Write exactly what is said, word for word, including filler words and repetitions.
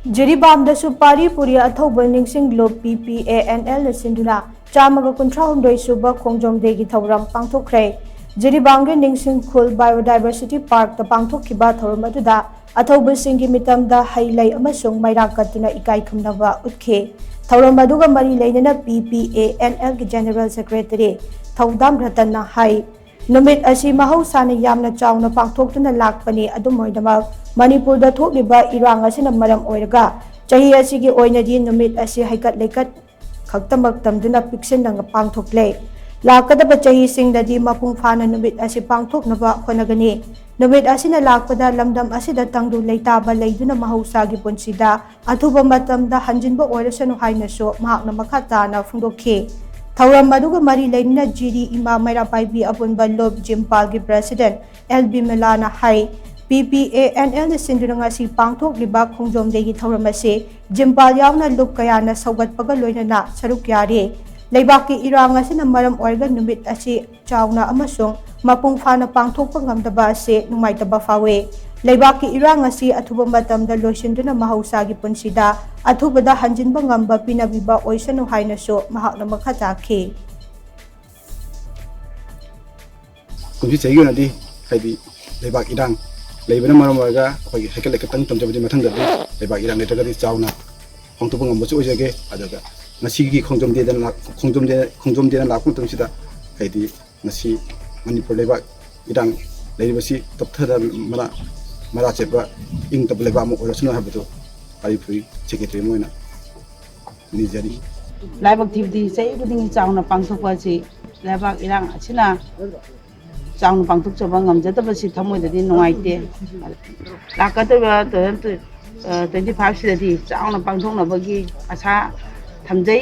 ꯖꯤꯔꯤꯕꯥꯝꯗꯁꯨ ꯄꯥꯔꯤ ꯄꯨꯔꯤ ꯑꯊꯧꯕ ꯅꯤꯡꯁꯤꯡ ꯂꯨꯞ ꯄꯤ ꯄꯤ ꯑꯦ ꯑꯦꯟ ꯑꯦꯜꯅ ꯁꯤꯟꯗꯨꯅ ꯆꯥꯝꯃꯒ ꯀꯨꯟꯊ꯭ꯔꯥ ꯍꯨꯝꯗꯣꯏ ꯁꯨꯕ ꯈꯣꯡꯖꯣꯝ ꯗꯦꯒꯤ ꯊꯧꯔꯝ ꯄꯥꯡꯊꯣꯛꯈ꯭ꯔꯦ꯫ ꯖꯤꯔꯤꯕꯥꯝꯒꯤ ꯅꯤꯡꯁꯤꯡ ꯈꯨꯜ ꯕꯥꯏꯑꯣꯗꯥꯏꯕꯔꯁꯤꯇꯤ ꯄꯥꯔꯛꯇ ꯄꯥꯡꯊꯣꯛꯈꯤꯕ ꯊꯧꯔꯝ ꯑꯗꯨꯗ ꯑꯊꯧꯕꯁꯤꯡꯒꯤ ꯃꯤꯇꯝꯗ ꯍꯩ ꯂꯩ ꯑꯃꯁꯨꯡ ꯃꯩꯔꯥ ꯀꯠꯇꯨꯅ ꯏꯀꯥꯏ ꯈꯨꯝꯅꯕ ꯎꯠꯈꯤ꯫ ꯊꯧꯔꯝ ꯑꯗꯨꯒ ꯃꯔꯤ ꯂꯩꯅꯅ ꯄꯤ ꯄꯤ ꯑꯦ ꯑꯦꯟ ꯑꯦꯜꯒꯤ ꯖꯦꯅꯔꯦꯜ ꯁꯦꯀ꯭ꯔꯦꯇꯔꯤ ꯊꯧꯗꯥꯝ ꯔꯇꯟꯅ ꯍꯥꯏ, ꯅꯨꯃꯤꯠ ꯑꯁꯤ ꯃꯍꯧꯁꯥꯅ ꯌꯥꯝꯅ ꯆꯥꯎꯅ ꯄꯥꯡꯊꯣꯛꯇꯨꯅ ꯂꯥꯛꯄꯅꯤ꯫ ꯑꯗꯨꯝ ꯑꯣꯏꯅꯃꯛ, ꯃꯅꯤꯄꯨꯔꯗ ꯊꯣꯛꯂꯤꯕ ꯏꯔꯥꯡ ꯑꯁꯤꯅ ꯃꯔꯝ ꯑꯣꯏꯔꯒ ꯆꯍꯤ ꯑꯁꯤꯒꯤ ꯑꯣꯏꯅꯗꯤ ꯅꯨꯃꯤꯠ ꯑꯁꯤ ꯍꯩꯀꯠ ꯂꯩꯀꯠ ꯈꯛꯇꯃꯛ ꯇꯝꯗꯨꯅ ꯄꯤꯛꯁꯤꯟꯅ ꯄꯥꯡꯊꯣꯛꯂꯦ꯫ ꯂꯥꯛꯀꯗꯕ ꯆꯍꯤꯁꯤꯡꯗꯗꯤ ꯃꯄꯨꯡ ꯐꯥꯅ ꯅꯨꯃꯤꯠ ꯑꯁꯤ ꯄꯥꯡꯊꯣꯛꯅꯕ ꯍꯣꯠꯅꯒꯅꯤ꯫ ꯅꯨꯃꯤꯠ ꯑꯁꯤꯅ ꯂꯥꯛꯄꯗ ꯂꯝꯗꯝ ꯑꯁꯤꯗ ꯇꯪꯗꯨ ꯂꯩꯇꯥꯕ ꯂꯩꯗꯨꯅ ꯃꯍꯧꯁꯥꯒꯤ ꯄꯨꯟꯁꯤꯗ ꯑꯊꯨꯕ ꯃꯇꯝꯗ ꯍꯟꯖꯤꯟꯕ ꯑꯣꯏꯔꯁꯅꯨ ꯍꯥꯏꯅꯁꯨ ꯃꯍꯥꯛꯅ ꯃꯈꯥ ꯇꯥꯅ ꯐꯣꯡꯗꯣꯛꯈꯤ꯫ ꯊꯧꯔꯝ ꯑꯗꯨꯒ ꯃꯔꯤ ꯂꯩꯅꯅ ꯖꯤꯔꯤ ꯏꯃꯥ ꯃꯩꯔꯥ ꯄꯥꯏꯕꯤ ꯑꯄꯨꯟꯕ ꯂꯨꯞ ꯖꯤꯝꯄꯥꯜꯒꯤ ꯄ꯭ꯔꯦꯁꯤꯗꯦꯟꯠ ꯑꯦꯜ ꯕꯤꯃꯂꯥꯅ ꯍꯥꯏ, ꯄꯤ ꯄꯤ ꯑꯦ ꯑꯦꯟ ꯑꯦꯜꯅ ꯁꯤꯟꯗꯨꯅ ꯉꯁꯤ ꯄꯥꯡꯊꯣꯛꯂꯤꯕ ꯈꯣꯡꯖꯣꯝ ꯗꯦꯒꯤ ꯊꯧꯔꯝ ꯑꯁꯤ ꯖꯤꯝꯄꯥꯜ ꯌꯥꯎꯅ ꯂꯨꯞ ꯀꯌꯥꯅ ꯁꯧꯒꯠꯄꯒ ꯂꯣꯏꯅꯅ ꯁꯔꯨꯛ ꯌꯥꯔꯤ꯫ ꯂꯩꯕꯥꯛꯀꯤ ꯏꯔꯥꯡ ꯑꯁꯤꯅ ꯃꯔꯝ ꯑꯣꯏꯔꯒ ꯅꯨꯃꯤꯠ ꯑꯁꯤ ꯆꯥꯎꯅ ꯑꯃꯁꯨꯡ ꯃꯄꯨꯡ ꯐꯥꯅ ꯄꯥꯡꯊꯣꯛꯄ ꯉꯝꯗꯕ ꯑꯁꯤ ꯅꯨꯡꯉꯥꯏꯇꯕ ꯐꯥꯎꯏ꯫ ꯂꯩꯕꯥꯛꯀꯤ ꯏꯔꯥꯡ ꯑꯁꯤ ꯑꯊꯨꯕ ꯃꯇꯝꯗ ꯂꯣꯏꯁꯤꯟꯗꯨꯅ ꯃꯍꯧꯁꯥꯒꯤ ꯄꯨꯟꯁꯤꯗ ꯑꯊꯨꯕꯗ ꯍꯟꯖꯤꯟꯕ ꯉꯝꯕ ꯄꯤꯅꯕꯤꯕ ꯑꯣꯏꯁꯅꯨ ꯍꯥꯏꯅꯁꯨ ꯃꯍꯥꯛꯅ ꯃꯈꯥ ꯇꯥꯈꯤ꯫ ꯀꯨꯝꯁꯤ ꯆꯍꯤꯒꯤ ꯑꯣꯏꯅꯗꯤ ꯍꯥꯏꯗꯤ ꯂꯩꯕꯥꯛ ꯏꯔꯥꯡ ꯂꯩꯕꯅ ꯃꯔꯝ ꯑꯣꯏꯔꯒ ꯑꯩꯈꯣꯏꯒꯤ ꯍꯩꯀꯠ ꯂꯩꯀꯠꯇꯪ ꯇꯝꯖꯕꯗꯤ ꯃꯊꯪꯗꯗꯤ ꯂꯩꯕꯥꯛ ꯏꯔꯥꯡ ꯂꯩꯇ꯭ꯔꯒꯗꯤ ꯆꯥꯎꯅ ꯄꯥꯡꯊꯣꯛꯄ ꯉꯝꯕꯁꯨ ꯑꯣꯏꯖꯒꯦ꯫ ꯑꯗꯨꯒ ꯉꯁꯤꯒꯤ ꯈꯣꯡꯖꯣꯝ ꯗꯦꯗꯅ ꯂꯥꯛ- ꯈꯣꯡꯖꯣꯝ ꯗꯦ ꯈꯣꯡꯖꯣꯝ ꯗꯦꯅ ꯂꯥꯛꯄ ꯃꯇꯝꯁꯤꯗ ꯍꯥꯏꯗꯤ ꯉꯁꯤ ꯃꯅꯤꯄꯨꯔ ꯂꯩꯕꯥꯛ ꯏꯔꯥꯡ ꯂꯩꯔꯤꯕꯁꯤ ꯇꯞꯊꯗ ꯃꯔꯥ ꯃꯔꯥ ꯆꯦꯠꯄ ꯏꯪ ꯇꯞꯄ ꯂꯩꯕꯥꯛ ꯑꯃ ꯑꯣꯏꯔꯁꯅꯨ ꯍꯥꯏꯕꯗꯨ ꯄꯥꯔꯤ ꯄꯨꯔꯤ ꯁꯦꯀ꯭ꯔꯦꯇꯔꯤ ꯑꯃ ꯑꯣꯏꯅ ꯅꯤꯖꯔꯤ꯫ ꯂꯥꯏꯕꯛ ꯊꯤꯕꯗꯤ ꯆꯍꯤ ꯈꯨꯗꯤꯡꯒꯤ ꯆꯥꯎꯅ ꯄꯥꯡꯊꯣꯛꯄ ꯑꯁꯤ ꯂꯩꯕꯥꯛ ꯏꯔꯥꯡ ꯑꯁꯤꯅ ꯆꯥꯎꯅ ꯄꯥꯡꯊꯣꯛꯆꯕ ꯉꯝꯖꯗꯕꯁꯤ ꯊꯃꯣꯏꯗꯗꯤ ꯅꯨꯡꯉꯥꯏꯇꯦ꯫ ꯂꯥꯛꯀꯗꯧꯔꯤꯕ ꯇꯨ ꯊꯥꯎꯖꯟ ꯇ꯭ꯋꯦꯟꯇꯤ ꯐꯥꯏꯚꯁꯤꯗꯗꯤ ꯆꯥꯎꯅ ꯄꯥꯡꯊꯣꯛꯅꯕꯒꯤ ꯑꯁꯥ ꯊꯝꯖꯩ꯫